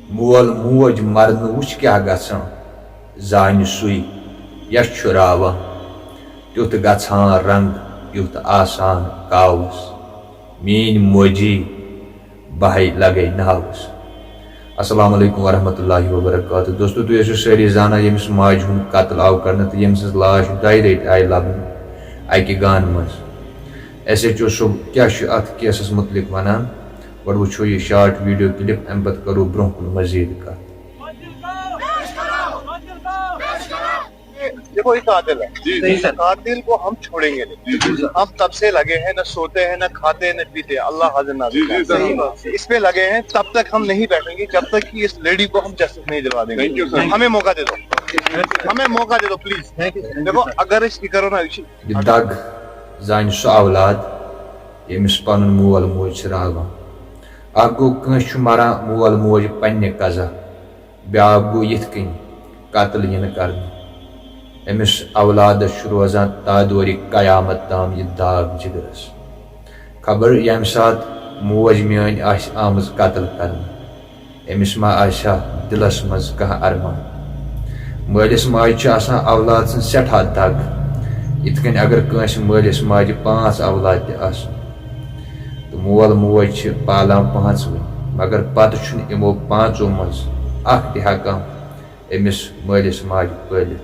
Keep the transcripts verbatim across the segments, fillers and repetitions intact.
مول موج مرنہٕ وُچھ کیٛاہ گژھان، زانہِ سُے یَس چھُ راوان۔ تیُتھ گژھان رنگ یُتھ آسان کاوس، میٲنۍ موجی بہے لگے ناوس۔ السلام علیکم ورحمۃ اللہ وبرکاتہ۔ دوستو، تُہۍ ٲسِو سٲری زانان، ییٚمِس ماجہِ ہُنٛد قتل آو کرنہٕ تہٕ ییٚمہِ سٕنٛز لاش دۄیہِ ریٚتۍ آیہِ لبنہٕ اکہِ گانہٕ منٛز۔ ایس ایچ او صٲب کیٛاہ چھُ اتھ کیسس مُتعلق ونان؟ گۄڈٕ وٕچھو یہِ شارٹ ویڈیو کلپ، امہِ پتہٕ کرو برونٛہہ کُن مزید کتھ۔ देखो, ये कातिल है। قاتل کو ہم چھوڑیں گے نہیں۔ ہم تب سے لگے ہیں، نہ سوتے ہیں، نہ کھاتے ہیں، نہ پیتے ہیں۔ اللہ حاضر ناظر ہے۔ اس پہ لگے ہیں، تب تک ہم نہیں بیٹھیں گے جب تک کہ اس لیڈی کو ہم جسٹس نہیں دلوا دیں گے۔ ہمیں موقع دے دو، ہمیں موقع دے دو، پلیز۔ دیکھو، اگر اس کی کرو نا، یہِ دگ زانہِ سُہ اولاد، ییٚمِس پنُن مول موج چھِ راوان۔ اکھ گوٚو، کٲنٛسہِ چھُ مران مول موج پننہِ قضا، بیٛاکھ گوٚو یِتھ کٔنۍ قتل یِنہٕ کرنہٕ۔ أمِس اولادس چھُ روزان تادورِ قیامت تام یہِ داغ جگرس۔ خبر ییٚمہِ ساتہٕ موج میٲنۍ آسہِ آمٕژ قتل کرنہٕ، أمِس ما آسہِ ہا دِلس منٛز کانٛہہ ارمان؟ مٲلِس ماجہِ چھِ آسان اولاد سٕنٛز سٮ۪ٹھاہ دگ، یِتھ کٔنۍ اگر کٲنٛسہِ مٲلِس ماجہِ پانٛژھ اولاد تہِ آسن تہٕ مول موج چھِ پالان پانٛژوٕنی، مگر پتہٕ چھُنہٕ یِمو پانٛژو منٛز اکھ تہِ ہٮ۪کان أمِس مٲلِس ماجہِ پٲلِتھ۔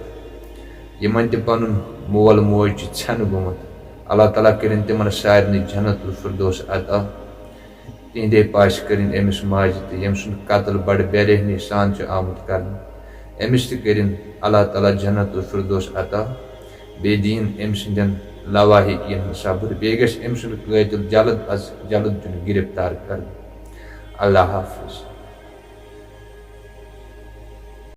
یِمن تہِ پنُن مول موج چھُ ژھٮ۪نہٕ گوٚمُت، اللہ تعالیٰ کٔرِن تِمن سارنٕے جنت الفردوس عطا۔ تِہنٛدے پاسہِ کٔرِن أمِس ماجہِ تہِ، ییٚمہِ سُنٛد قتل بڑٕ بے رحمی سان چھُ آمُت کرنہٕ، أمِس تہِ کٔرِن اللہ تعالیٰ جنت الفردوس عطا۔ بیٚیہِ دِیِن أمۍ سٕنٛدٮ۪ن لواحقین صبر، بیٚیہِ گژھِ أمۍ سُنٛد قٲتِل جلد از جلد دیُن گرفتار کرنہٕ۔ اللہ حافظ۔